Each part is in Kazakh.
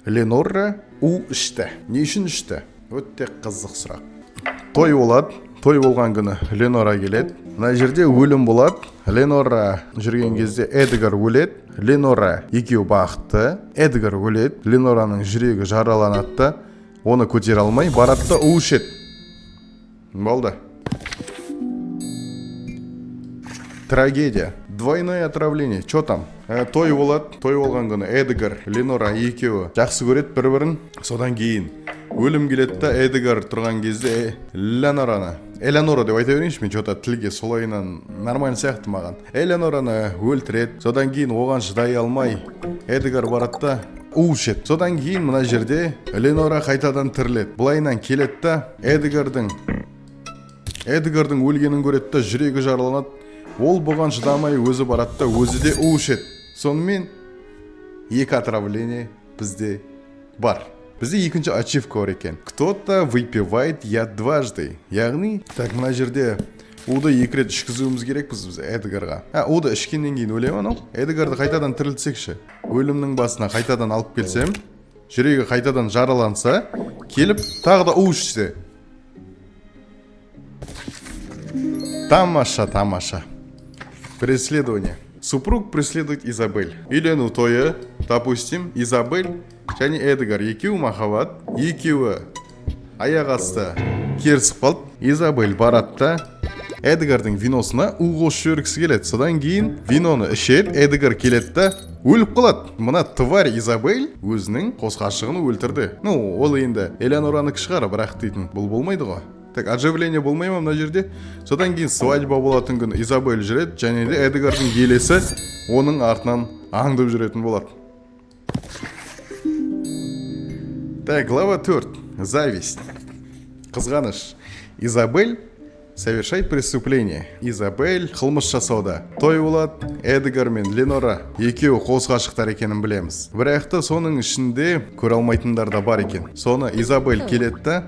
Ленора у ішті. Не үшін ішті? Өте қызық сұрақ. Той болады. Той болған күні Ленора келеді. Мына жерде өлім болады. Ленора жүрген кезде Эдгар өледі. Ленора екеуі бақытты. Эдгар өледі. Ленораның жүрегі жараланады да, оны көтере алмай барады да у ішеді. Болды. Трагедия. Двойное отравление. Чё там? Той болады. Той болған күні Эдгар, Ленора екеуі жақсы көреді бір-бірін. Содан кейін өлім келеді да, Эдгар тұрған кезде Ленораны, Элеонора деп айта берейінші, мен чё-то тілге солайынан нормально сияқты маған. Элеонораны өлтіреді. Содан кейін оған шыдай алмай Эдгар барады да у ішеді. Содан кейін мына жерде Ленора қайтадан тіріледі. Былайынан келеді да, Эдгардың өлгенін көреді да, жүрегі жараланады. Ол бұған шыдамай өзі барады да, өзі де у ішеді. Сонымен екі отравление бізде бар. Бізде екінші ачивка бар екен. Кто-то выпивает яд дважды. Яғни, так, мына жерде уды екі рет ішкізуіміз керекпіз біз Эдгарға. Уды ішкеннен кейін өле ме анау? Эдгарды қайтадан тірілтсекші. Өлімнің басына қайтадан алып келсем, жүрегі қайтадан жараланса, келіп тағы да у ішсе. Тамаша, тамаша. Преследование. Супруг преследует Изабель. Үйлену тойы, допустим, Изабель және Эдгар екеуі махаббат, екеуі аяқ асты керісіп қалды. Изабель барады да, Эдгардың виносына у қосып жібергісі келеді. Содан кейін виноны ішеді, Эдгар келеді да өліп қалады. Мына тварь Изабель өзінің қос ғашығын өлтірді. Ну, ол енді Элеоноранікі шығар, бірақ дейтін бұл болмайды ғой. Так, оживление болмай ма мына жерде? Содан кейін свадьба болатын күні Изабель жүреді, және де Эдгардың елесі оның артынан аңдып жүретін болады. Так, глава 4. Зависть. Қызғаныш. Изабель совершает преступление. Изабель қылмыс жасауда. Той болады, Эдгар мен Ленора екеуі қос ғашықтар екенін білеміз. Бірақ та соның ішінде көре алмайтындар да бар екен. Соны Изабель келеді да,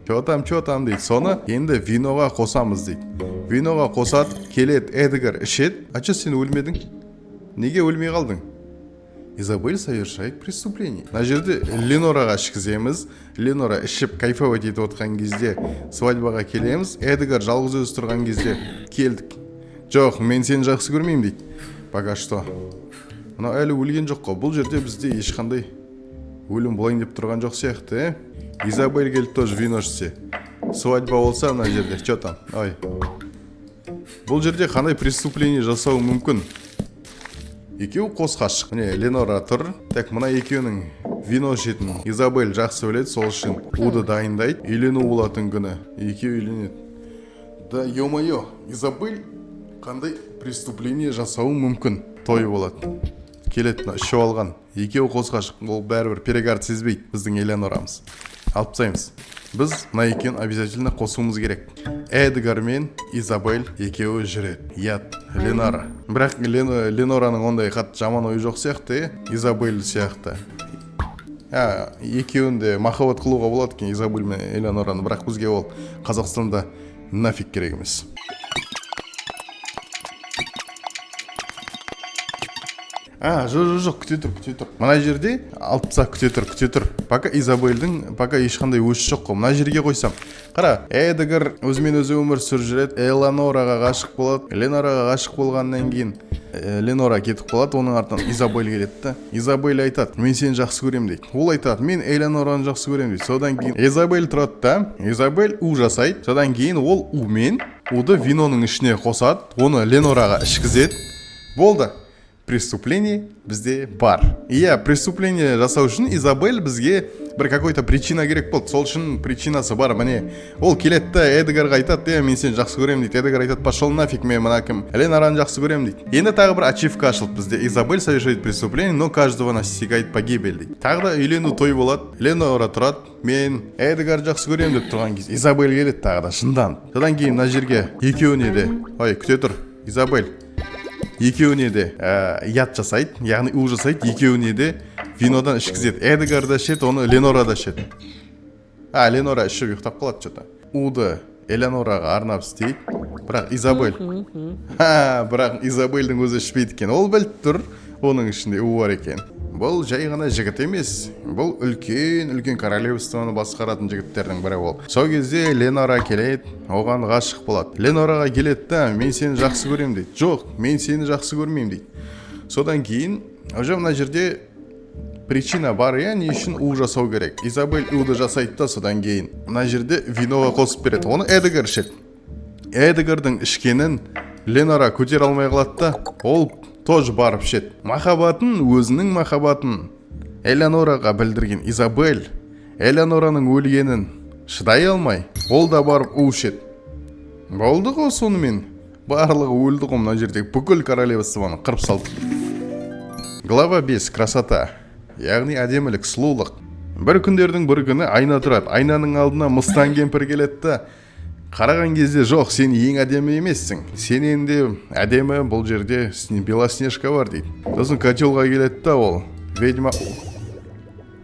чё там, чё там дейді. Соны енді виноға қосамыз дейді. Виноға қосады, келеді, Эдгар ішеді. А чё сен өлмедің? Неге өлмей қалдың? Изабель совершает преступление. Мына жерде Ленораға ішкіземіз. Ленора ішіп кайфовать етіп отқан кезде свадьбаға келеміз. Эдгар жалғыз өзі тұрған кезде келдік. Жоқ, мен сені жақсы көрмеймін дейді. Пока что. Мынау әлі өлген жоқ қой. Бұл жерде бізде ешқандай өлім болайын деп тұрған жоқ сияқты, ә? Изабель келді тоже вино ішсе. Свадьба болса мына жерде, чё там? Ой. Бұл жерде қандай преступление жасауы мүмкін? Екеуі қос ғашық. Міне Ленора тұр. Так, мына екеуінің вино ішетін Изабель жақсы біледі, сол үшін уды дайындайды. Үйлену болатын күні екеуі үйленеді. Да, ё-моё, Изабель қандай преступление жасауы мүмкін? Той болады. Келеді, мына ішіп алған. Екеуі қос ғашық. Ол бәрібір перегарды сезбейді біздің Элеонорамыз. Алып тастаймыз. Біз мына екеуін обязательно қосуымыз керек. Эдгар мен Изабель екеуі жүреді. Яд, Ленора. Бірақ Ленораның ондай қатты жаман ойы жоқ сияқты, Изабель сияқты. Екеуін де махаббат қылуға болады екен, Изабель мен Элеонораны, бірақ бізге ол Қазақстанда нафиг керек емес. Жоқ, жоқ, жоқ, күте тұр, күте тұр. Мына жерде алып тастап, күте тұр, күте тұр. Пока Изабельдің, пока ешқандай өші жоқ қой. Мына жерге қойсам. Қара, Эдгар өзімен өзі өмір сүріп жүреді, Элеонораға ғашық болады. Ленораға ғашық болғаннан кейін, Ленора кетіп қалады, оның артынан Изабель келеді да. Изабель айтады, мен сені жақсы көремін дейді. Ол айтады, мен Элеонораны жақсы көремін дейді. Содан кейін Изабель тұрады да, Изабель у жасайды. Содан кейін ол умен уды виноның ішіне қосады, оны Ленораға ішкізеді. Болды. Преступление бізде бар. Иә, преступление жасау үшін Изабель бізге бір какой-то причина керек болды. Сол үшін причинасы бар. Міне, ол келеді да Эдгарға айтады, мен сені жақсы көремін дейді. Эдгар айтады, пошел нафиг, мен мына кім, Ленораны жақсы көремін дейді. Енді тағы бір ачивка ашылды бізде. Изабель совершает преступление, но каждого настигает погибель дейді. Тағы да үйлену той болады. Ленора тұрады, мен Эдгар жақсы көремін деп тұрған кезде Изабель келеді тағы да шынданып. Содан кейін мына жерге екеуіне де, ой, күте тұр, Изабель. Екеуіне де яд жасайды, яғни у жасайды, екеуіне де винодан ішкізеді. Эдгар да ішеді, оны Ленора да ішеді. Ленора ішіп ұйықтап қалады что-то. Уды Элеонораға арнап істейді, бірақ Изабель. Ха, бірақ Изабельдің өзі ішпейді екен. Ол біліп тұр, Оның ішінде у бар екен. Бұл жай ғана жігіт емес, бұл үлкен үлкен королевствоны басқаратын жігіттердің бірі ол. Сол кезде Ленора келеді, оған ғашық болады. Ленораға келеді да, мен сені жақсы көремін дейді. Жоқ, мен сені жақсы көрмеймін дейді. Содан кейін уже мына жерде причина бар, иә, не үшін у жасау керек. Изабель уды жасайды да, содан кейін мына жерде виноға қосып береді. Оны Эдгар ішеді. Эдгардың ішкенін Ленора көтере алмай қалады да, ол тоже барып ішеді. Махаббатын, өзінің махаббатын Элеонораға білдірген Изабель Элеонораның өлгенін шыдай алмай, ол да барып у ішеді. Болды ғой сонымен. Барлығы өлді ғой мына жерде. Бүкіл королевствоны қырып салды. Глава 5. Красота. Яғни әдемілік, сұлулық. Бір күндердің бір күні айна тұрады. Айнаның алдына мыстан кемпір келеді да, қараған кезде жоқ, сен ең әдемі емессің. Сенен де әдемі бұл жерде Белоснежка бар дейді. Сосын котелға келеді да, ол ведьма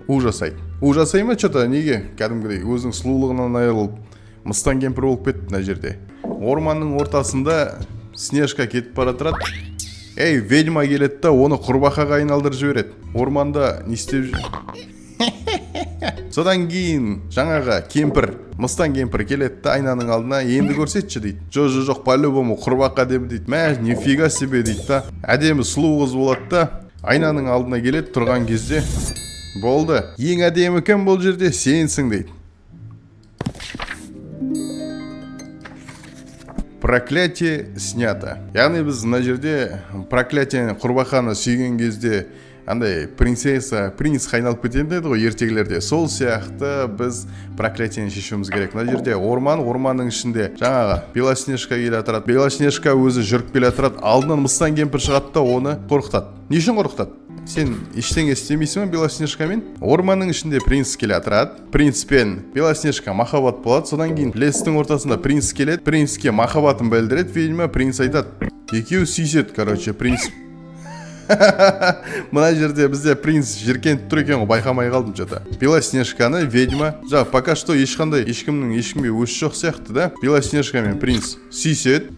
у жасайды. У жасай ма что-то, неге? Кәдімгідей өзінің сұлулығынан айырылып, мыстан кемпір болып кетті мына жерде. Орманның ортасында Снежка кетіп бара тұрады. Ей, ведьма келеді да, оны құрбақаға айналдырып жібереді. Орманда не істеп жүр? Содан кейін жаңағы кемпір, мыстан кемпір келеді да айнаның алдына, енді көрсетші дейді. Жоқ, жоқ, жоқ, по-любому құрбақа деп дейді. Мә, нифига себе дейді да. Әдемі сұлу қыз болады да, айнаның алдына келеді, тұрған кезде болды. Ең әдемі кім бұл жерде? Сенсің дейді. Проклятие снято. Яғни біз мына жерде проклятиені, құрбақаны сүйген кезде андай принцесса, принцқа айналып кететін еді ғой ертегілерде. Сол сияқты біз проклятиені шешуіміз керек. Мына жерде орман, орманның ішінде жаңағы Белоснежка келе жатырады. Белоснежка өзі жүріп келе жатырады. Алдынан мыстан кемпір шығады да, оны қорқытады. Не үшін қорқытады? Сен ештеңе істемейсің ба Белоснежкамен? Орманның ішінде принц келе жатырады. Принц пен Белоснежка махаббат болады. Содан кейін лестің ортасында принц келеді. Принцке махаббатын білдіреді ведьма. Принц айтады. Екеуі сүйіседі, короче, принц. Мына жерде бізде принц жиіркеніп тұр екен ғой, байқамай қалдым что-то. Белоснежканы ведьма, жоқ, пока что ешқандай ешкімнің ешкімге өші жоқ сияқты да. Белоснежка мен принц сүйіседі.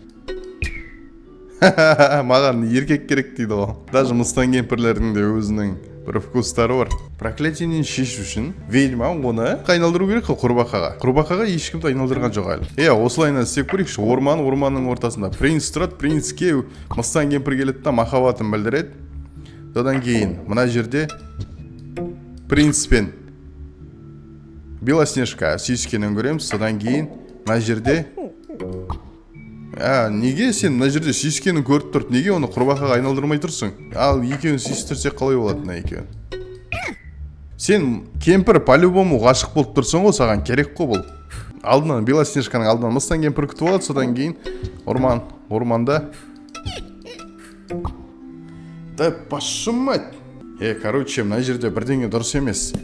Маған еркек керек дейді ғой. Даже мыстан кемпірлердің де өзінің бір вкустары бар. Проклятиені шешу үшін ведьма оны айналдыру керек қой құрбақаға. Құрбақаға ешкімді айналдырған жоқ әлі. Иә, осылайынан істеп көрейікші. Орман, орманның ортасында принц тұрады. Принцке мыстан кемпір келеді да, махаббатын білдіреді. Содан кейін мына жерде принц пен Белоснежка сүйіскенін көреміз. Содан кейін мына жерде неге сен мына жерде сүйіскенін көріп тұрып, неге оны құрбақаға айналдырмай тұрсың? Ал екеуін сүйістірсек қалай болады мына екеуін? Сен кемпір по-любому ғашық болып тұрсың ғой, саған керек қой бұл. Алдынан Белоснежканың алдынан мыстан кемпір күтіп алады, содан кейін орманда. Да пошумать. Короче, мына жерде бірдеңе дұрыс емес.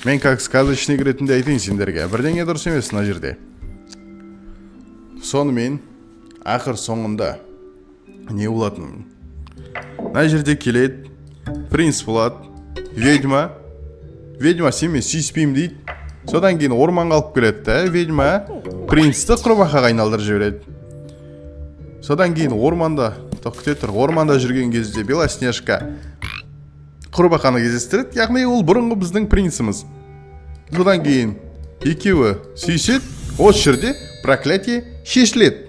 Мен как сказочник ретінде айтайын сендерге, бірдеңе дұрыс емес мына жерде. Сонымен ақыр соңында не болатынын. Мына жерде келеді, принц болады, ведьма. Ведьма сенімен сүйіспеймін дейді. Содан кейін орманға алып келеді да, ведьма принцті құрбақаға айналдырып жібереді. Содан кейін орманда, тоқ күте тұр, орманда жүрген кезде Белоснежка құрбақаны кездестіреді, яғни ол бұрынғы біздің принціміз. Содан кейін екеуі сүйіседі, осы жерде проклятие шешіледі.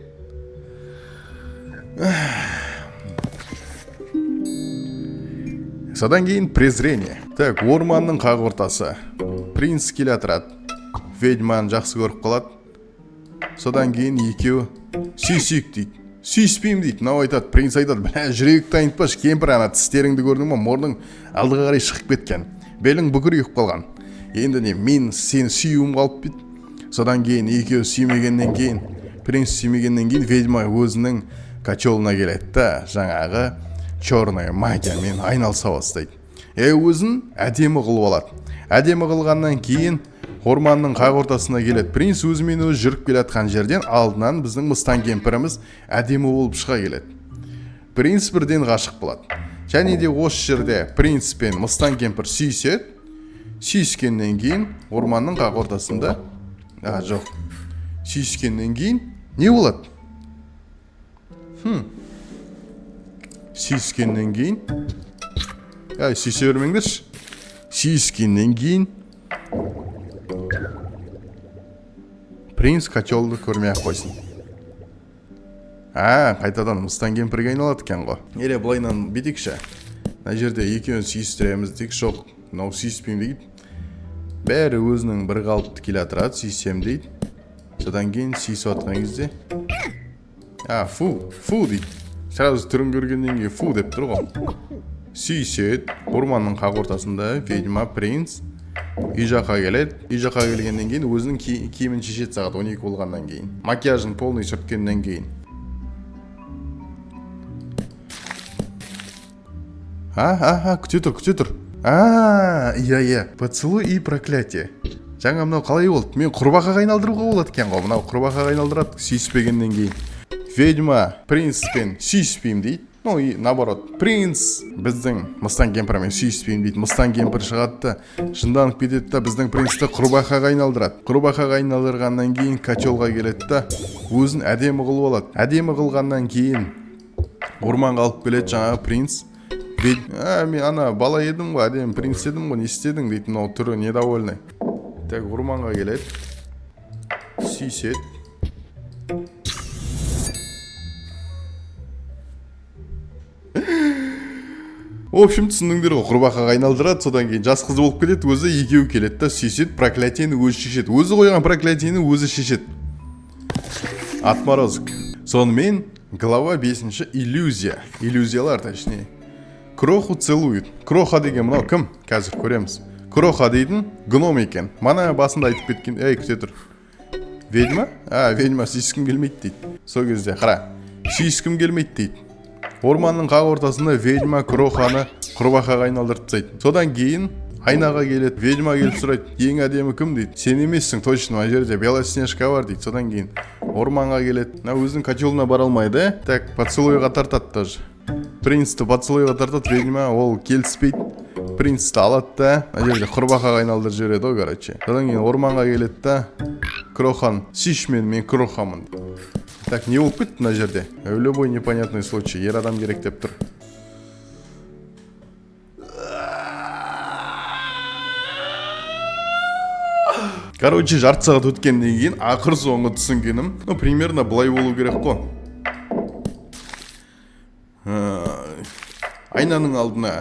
Содан кейін презрение. Так, орманның қақ ортасы. Принц келе жатырады. Ведьманы жақсы көріп қалады. Содан кейін екеуі сүйісейік дейді. Сүйіспеймін дейді. Мынау айтады, принц айтады, бля, жүректі айнытпашы, кемпір, ана тістеріңді көрдің ба, мұрның алдыға қарай шығып кеткен. Белің бүкірейіп қалған. Енді не, мен сені сүюім қалып дейді. Содан кейін екеуі сүймегеннен кейін, принц сүймегеннен кейін ведьма өзінің котелына келеді да, жаңағы черная магиямен айналыса бастайды. Өзін әдемі қылып алады. Әдемі қылғаннан кейін орманның қақ ортасына келеді. Принц өзімен өзі жүріп келе жатқан жерден алдынан біздің мыстан кемпіріміз әдемі болып шыға келеді. Принц бірден ғашық болады. Және де осы жерде принц пен мыстан кемпір сүйіседі. Сүйіскеннен кейін орманның қақ ортасында, жоқ, сүйіскеннен кейін не болады? Сүйіскеннен кейін Ай, сүйісе бермеңдерші. Сүйіскеннен кейін принц котелді көрмей ақ қойсын. А, қайтадан мыстан кемпірге айналады екен ғой. Или былайынан бүйтейікші. Мына жерде екеуін сүйістіреміз дейік. Жоқ, мынау сүйіспеймін дейді. Бәрі өзінің бір қалыпты келе жатырады, сүйісемін дейді. Содан кейін сүйісіп жатқан кезде, а, фу, фу дейді. Сразу түрін көргеннен кейін фу деп тұр ғой. Сүйіседі. Орманның қақ ортасында ведьма, принц үй жаққа келеді. Үй жаққа келгеннен кейін өзінің киімін шешеді сағат 12 болғаннан кейін. Макияжын полный сүрткеннен кейін. А, а, а, күте тұр, күте тұр. А, иә, иә. Поцелуй и проклятие. Жаңа мынау қалай болды? Мен құрбақаға айналдыруға болады екен ғой. Мынау құрбақаға айналдырады сүйіспегеннен кейін. Ведьма принцпен сүйіспеймін дейді. Ну и наоборот, принц біздің мыстан кемпірмен сүйіспеймін дейді. Мыстан кемпір шығады да, жынданып кетеді да, біздің принцті құрбақаға айналдырады. Құрбақаға айналдырғаннан кейін котелға келеді да, өзін әдемі қылып алады. Әдемі қылғаннан кейін орманға алып келеді жаңағы принц. А, мен ана бала едім ғой, әдемі принц едім ғой, не істедің дейді, мынау түрі недовольный. Так, орманға келеді. Сүйіседі. В общем, түсіндіңдер ғой, құрбақаға айналдырады, содан кейін жас қыз болып кетеді, өзі екеуі келеді да сүйіседі, проклятиені өзі шешеді. Өзі қойған проклятиені өзі шешеді. Отморозок. Сонымен, глава 5, иллюзия. Иллюзиялар, точнее. Кроху целует. Кроха деген мынау кім? Қазір көреміз. Кроха дейтін гном екен. Мана басында айтып кеткен, ей, күте тұр. Ведьма? А, ведьма сүйіскім келмейді дейді. Сол кезде, қара, сүйіскім келмейді дейді. Орманның қақ ортасында ведьма Кроханы құрбақаға айналдырып тастайды. Содан кейін айнаға келеді, ведьма келіп сұрайды, ең әдемі кім дейді. Сен емессің, точно, мына жерде Белоснежка бар дейді. Содан кейін орманға келеді. Мына өзінің котелына бара алмайды, Так, поцелуйға тартады тоже. Принцті поцелуйға тартады ведьма, ол келіспейді. Принцті алады да, мына жерде құрбақаға айналдырып жібереді ғой, короче. Содан кейін орманға келеді да, Крохан, сүйші мені, мен Крохамын. Так, не болып кетті мына жерде? В любой непонятный случай, ер адам керек деп тұр. Короче, жарты сағат өткеннен кейін ақыр соңғы түсінгенім, ну, примерно былай болу керек қой. Айнаның алдына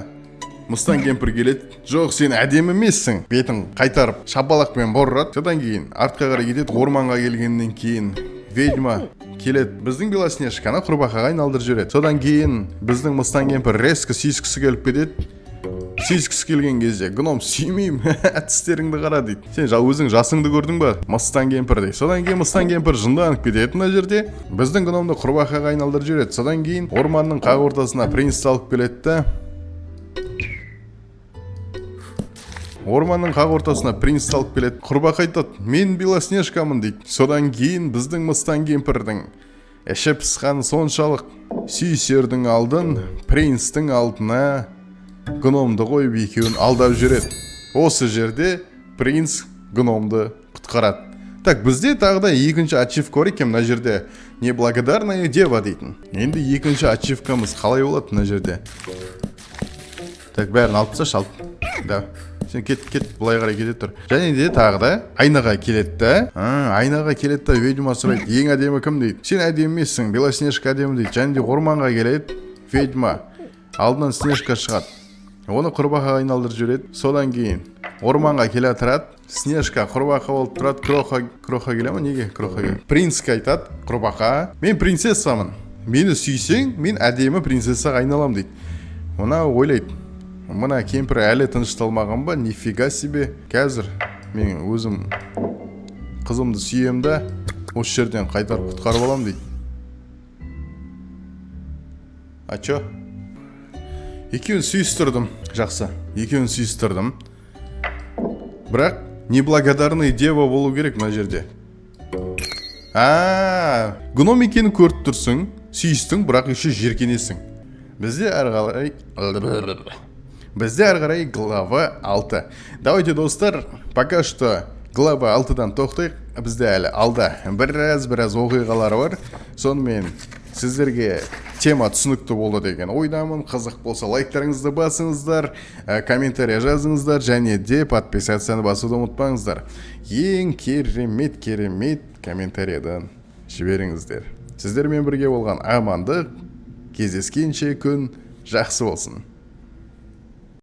мыстан кемпір келеді. Жоқ, сен әдемі емессің. Бетін қайтарып шапалақпен бұрады. Содан кейін артқа қарай кетеді. Орманға келгеннен кейін ведьма келеді. Біздің Белоснежканы құрбақаға айналдырып жібереді. Содан кейін біздің мыстан кемпір резко сүйіскісі келіп кетеді. Сүйіскісі келген кезде гном сүймеймін, тістеріңді қара дейді. Сен өзің жасыңды көрдің ба, мыстан кемпір дейді. Содан кейін мыстан кемпір жынданып кетеді мына жерде. Біздің гномды құрбақаға айналдырып жібереді. Содан кейін орманның қақ ортасына принцті алып келеді да, орманның қақ ортасына принцті алып келеді. Құрбақа айтады, мен Белоснежкамын дейді. Содан кейін біздің мыстан кемпірдің іші пысқаны соншалық, сүйісердің алдын принцтің алдына гномды қойып екеуін алдап жүреді. Осы жерде принц гномды құтқарады. Так, бізде тағы да екінші ачивка бар екен мына жерде. Неблагодарная дева дейтін. Енді екінші ачивкамыз қалай болады мына жерде? Так, бәрін алып тасташы, алып. Да. Сен кет, кет, былай қарай кете тұр. Және де тағы да айнаға келеді да. Айнаға келеді да, ведьма сұрайды, ең әдемі кім дейді. Сен әдемі емессің, Белоснежка әдемі дейді. Және де орманға келеді ведьма. Алдынан Снежка шығады. Оны құрбақаға айналдырып жібереді. Содан кейін орманға келе тұрады. Снежка құрбақа болып тұрады. Кроха, Кроха келе ма? Неге Кроха келе? Принцке айтады, құрбақа, мен принцессамын. Мені сүйсең, мен әдемі принцессаға айналам дейді. Мына ойлайды, мына кемпір әлі тынышталмаған ба? Нифига себе. Қазір мен өзім қызымды сүйем да, осы жерден қайтарып құтқарып алам дейді. А чё? Екеуін сүйістірдім. Жақсы, екеуін сүйістірдім. Бірақ неблагодарный дева болу керек мына жерде. А, гном екенін көріп тұрсың, сүйістің, бірақ еще жеркенесің. Бізде әрі қарай глава 6. Давайте, достар, пока что глава 6-дан тоқтайық. Бізде әлі алда біраз оқиғалар бар. Сонымен сіздерге Тема түсінікті болды деген ойдамын. Қызық болса, лайктарыңызды басыңыздар, комментарий жазыңыздар және де подписацияны басуды ұмытпаңыздар. Ең керемет керемет комментарийдан жіберіңіздер. Сіздермен бірге болған Амандық. Кездескенше, күн жақсы болсын.